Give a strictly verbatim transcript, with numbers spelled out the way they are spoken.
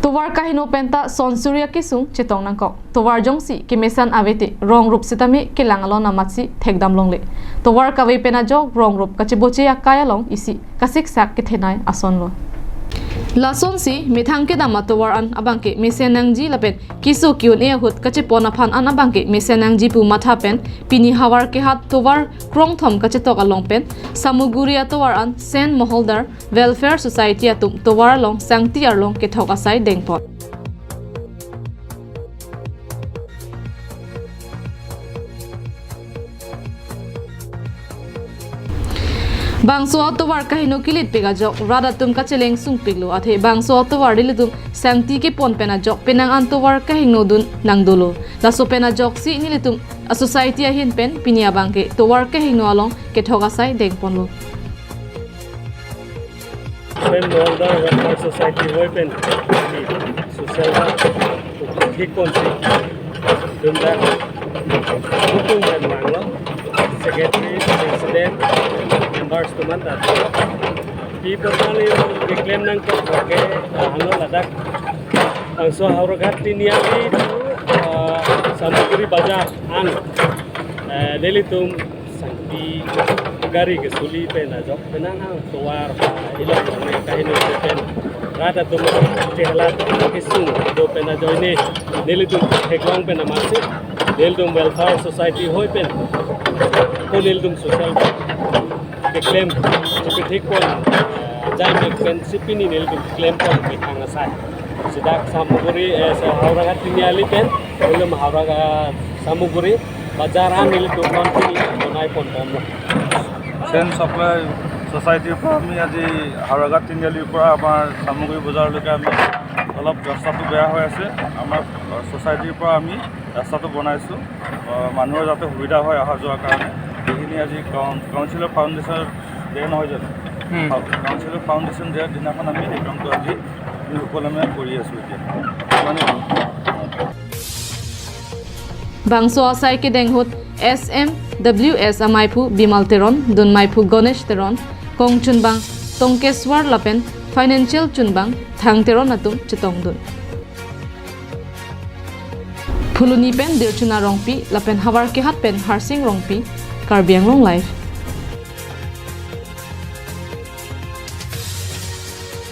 Tovar kahingno penta sonsuri akesung chetong nangkok. Tovar jongsi kemesen avete rong rup sitame kelang alon amatsi thekdam longle. Tovar kave pen ajok rong rup kacheboche akai along isi kasiksak kethenei asonlo. Lasonsi methang kedam atovar an abangke mesen nangji lapen keso ke-un-e ahut kachepon aphan an abangke mesen nangji pu matha pen pini Howraghat tovar krongthom kachetok along pen Samaguri atovar an Sen Moholdar Welfare Society atum tovar along sangti arlong kethok asai dengpon. Bangso atovar kahingno kelitpik ajok rat atum kacheleng sungpiklo, athe bangso atovar nelitum sangti kepon pen ajok penang an tovar kahingno dun nangdolo. Laso pen ajoksi nelitum a-society ahin pen pini abangke tovar kahingno along kethok asai dengponlo. Sen Moholdar Welfare Society hoi pen social work thik ponsi dundak hukum pen manglo, secretary, president, members atum anta. Pi portal keklem nangkok ke, ah, hangno ladak bangso Howraghat Tiniali to, ah, Samaguri Bazar an, eh, nelitum sangti gari kesuli pen ajok penang an tovar, ah, ilong ilong kahingno pen rat atum chehelat kesung do pen ajoine nelitum theklong pen amatsi nelitum Welfare Society hoi pen ko nelitum social keklem chepethik pon, eh, jaimek pensi pini nelitum klem pon methang asai. Sidak Samaguri, eh, sa Howraghat Tiniali pen nelitum Howraghat Samaguri Bazar an nelitum non pini bonai ponbomlo. Sen supply ছ'চাইটিৰ পৰা আমি আজি হাওৰাঘাট তিনিআলিৰ পৰা আমাৰ চামগুৰি বজাৰলৈকে আমি অলপ ৰাস্তাটো বেয়া হৈ আছে। আমাৰ, আহ, ছ'চাইটিৰ পৰা আমি ৰাস্তাটো বনাইছোঁ, আহ, মানুহৰ যাতে সুবিধা হয় অহা যোৱাৰ কাৰণে। সেইখিনি আজি কাউন-, কাউন্সিলৰ ফাউণ্ডেশ্যন ডে নহয় জানো? হুম। কাউন্সিলৰ ফাউণ্ডেশ্যন ডেৰ দিনাখন আমি এই কামটো আজি আমি সুকলমে কৰি আছোঁ এতিয়া। মানে Bangso asai kedeng ahut S M W S amaiphu Bimal Teron, dunmaiphu Ganesh Teron, kongchunbang Tongkeswar lapen financial chunbang Thang Teron atum chetongdun. Phuloni pen Dirchuna Rongpi lapen Howraghat pen Harsing Rongpi, Karbi Anglong Live.